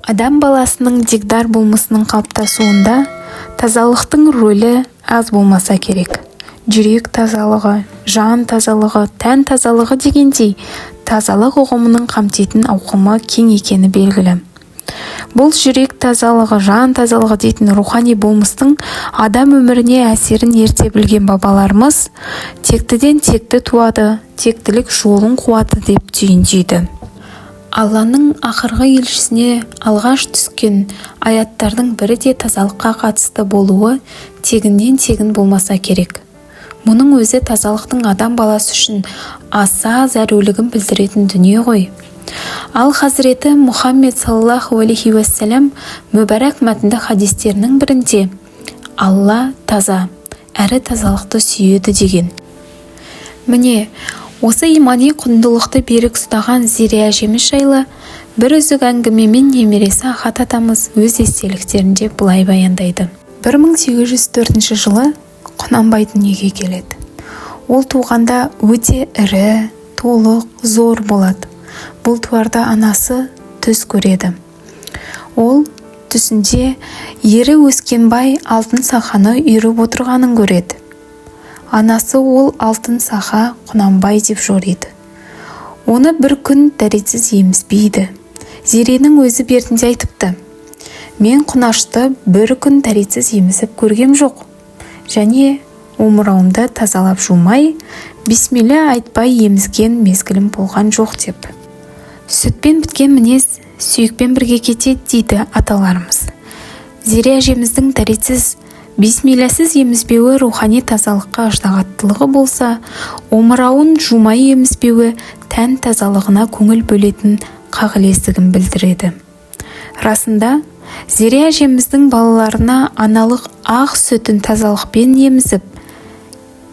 Адам баласының дегдар болмысының қалыптасуында тазалықтың рөлі аз болмаса керек. Жүрек тазалығы, жан тазалығы, тән тазалығы дегендей, тазалық ұғымының қамтитын ауқымы кең екені белгілі. Бұл жүрек тазалығы, жан тазалығы дейтін рухани болмыстың адам өміріне әсерін ерте білген бабаларымыз тектіден текті туады, тектілік жолын қуады деп түйіндейді. Алланың ақырғы елшісіне алғаш түскен аяттардың бірі де тазалыққа қатысты болуы тегіннен-тегін болмаса керек. Мұның өзі тазалықтың адам баласы үшін аса зәрулігін білдіретін дүние ғой. Ал хазіреті Мұхаммед саллаллаху алейхи уассалам мүбәрак мәтінді хадистерінің бірінде «Алла таза, әрі тазалықты сүйеді» деген. Міне, осы имани құндылықты берік ұстаған Зере әжеміз жайлы бір үзік әңгімемен немересі Ахат атамыз өз естеліктерінде былай баяндайды. 1804 жылы Құнанбай дүниеге келеді. Ол туғанда өте ірі, толық, зор болады. Бұл туарда анасы түс көреді. Ол түсінде ері Өскенбай алтын сақаны үйіріп отырғанын көреді. Анасы ол алтын сақа Құнанбай деп жориды. Оны бір күн дәретсіз емізбейді. Зеренің өзі бертінде айтыпты: «Мен Құнашты бір күн дәретсіз емізіп көргем жоқ және омырауымды тазалап жумай, бисмилля айтпай емізген мезгілім болған жоқ» деп. Сүтпен біткен мінез сүйекпен бірге кетеді дейді аталарымыз. Зере әжеміздің дәретсіз, бисмиллясыз емізбеуі рухани тазалыққа ыждағаттылығы болса, омырауын жумай емізбеуі тән тазалығына көңіл бөлетін қағылездігін білдіреді. Расында, Зере әжеміздің балаларына аналық ақ сүтін тазалықпен емізіп,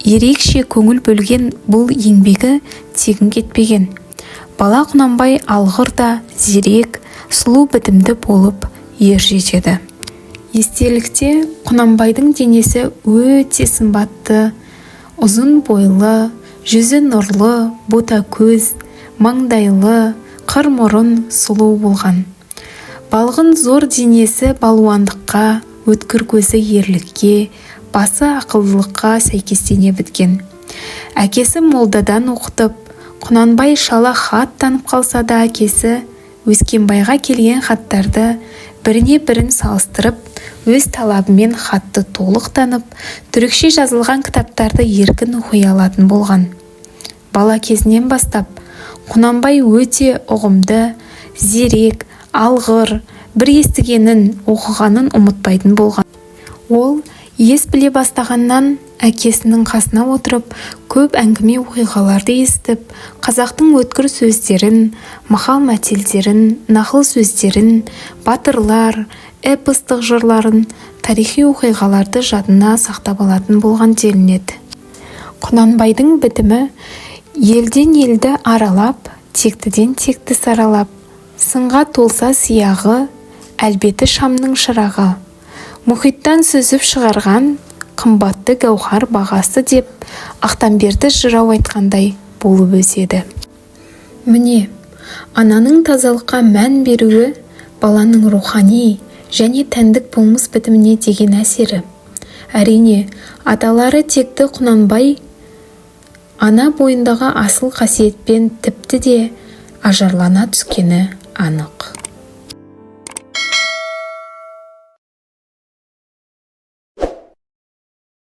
ерекше көңіл бөлген бұл еңбегі тегін кетпеген. Бала Құнанбай алғыр да зерек, сұлу бітімді болып ер жетеді. Естелікте Құнанбайдың денесі өте сымбатты, ұзын бойлы, жүзі нұрлы, бота көз, маңдайлы, қыр мұрын, сұлу болған. Балғын зор денесі балуандыққа, өткір көзі ерлікке, басы ақылдылыққа сәйкестене біткен. Әкесі молдадан оқытып, Құнанбай шала хат танып қалса да, әкесі Өскенбайға келген хаттарды біріне бірін салыстырып, өз талабымен хатты толық танып, түрікше жазылған кітаптарды еркін оқи алатын болған. Бала кезінен бастап Құнанбай өте ұғымды, зерек, алғыр, бір естігенін, оқығанын ұмытпайтын болған. Ол ес біле бастағаннан әкесінің қасына отырып, көп әңгіме, оқиғаларды естіп, қазақтың өткір сөздерін, мақал-мәтелдерін, нақыл сөздерін, батырлар, эпостық жырларын, тарихи оқиғаларды жадына сақтап алатын болған делінеді. Құнанбайдың бітімі елден елді аралап, тектіден текті саралап, сынға толса сияғы, әлбеті шамның шырағы, мұхиттан сүзіп шығарған қымбатты гауһар бағасы деп Ақтамберді жырау айтқандай болып өседі. Міне, ананың тазалыққа мән беруі баланың рухани және тәндік болмыс бітіміне деген әсері. Әрине, аталары текті Құнанбай ана бойындағы асыл қасиетпен тіпті де ажарлана түскені анық.